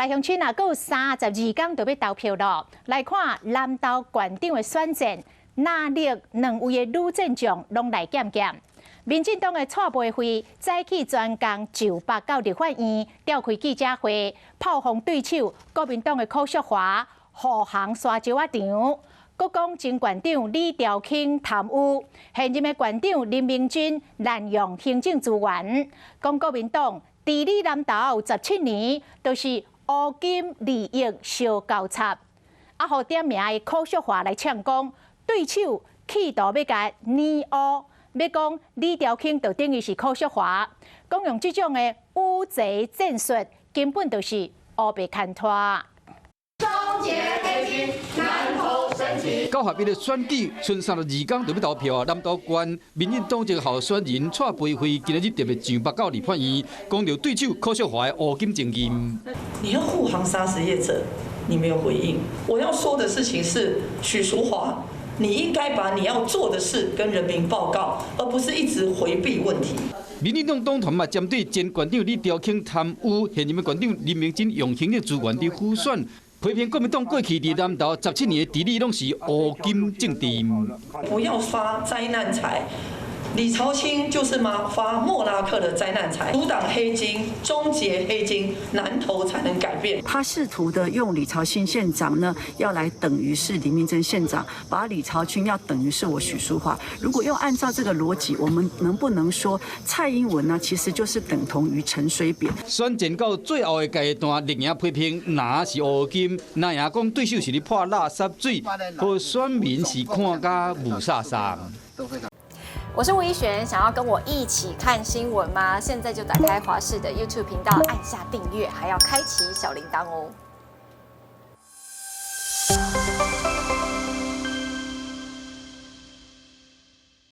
來鄉親啊，閣有32工就欲投票囉。來看南投縣長的選戰，藍綠兩位的女戰將攏來檢驗。民進黨的蔡培慧早起專工就北到立法院召開記者會，炮轟對手國民黨的柯淑華護航沙石仔場，閣講前縣長李兆卿貪污，現任的縣長林明珍濫用行政資源，講國民黨治理南投17年都是烏金利益相交插，啊，予點名的柯淑華來嗆講對手企圖欲共染烏，欲講李兆卿就等於是柯淑華，講用這種的烏賊戰術，根本就是烏白牽拖。終結黑金，南投神奇。9合1的選舉，賰32工就欲投票啊！南投縣民進黨籍候選人蔡培慧今仔日特別上北到立法院，講著對手柯淑華的烏金政見。你要護航砂石業者，你沒有回應。我要說的事情是，許淑華，你應該把你要做的事跟人民報告，而不是一直迴避問題。民進黨黨團嘛，針對前縣長李兆卿貪污，現任的縣長林明珍用行政資源佇輔選，批評國民黨過去佇南投17年的治理攏是烏金政治。不要發災難財，李朝卿就是嘛發莫拉克的災難財，阻擋黑金，終結黑金，南投才能改變。他試圖的用李朝卿縣長呢，要來等於是林明珍縣長，把李朝卿要等於是我許淑華。如果又按照這個邏輯，我們能不能說蔡英文呢，其實就是等同於陳水扁？選戰到最後的階段，綠營批評藍是烏金，藍營講對手是咧潑垃圾水，予選民是看甲霧煞煞。我是吳怡璇，想要跟我一起看新聞嗎？現在就打開華視的 YouTube 頻道，按下訂閱，還要開啟小鈴鐺哦。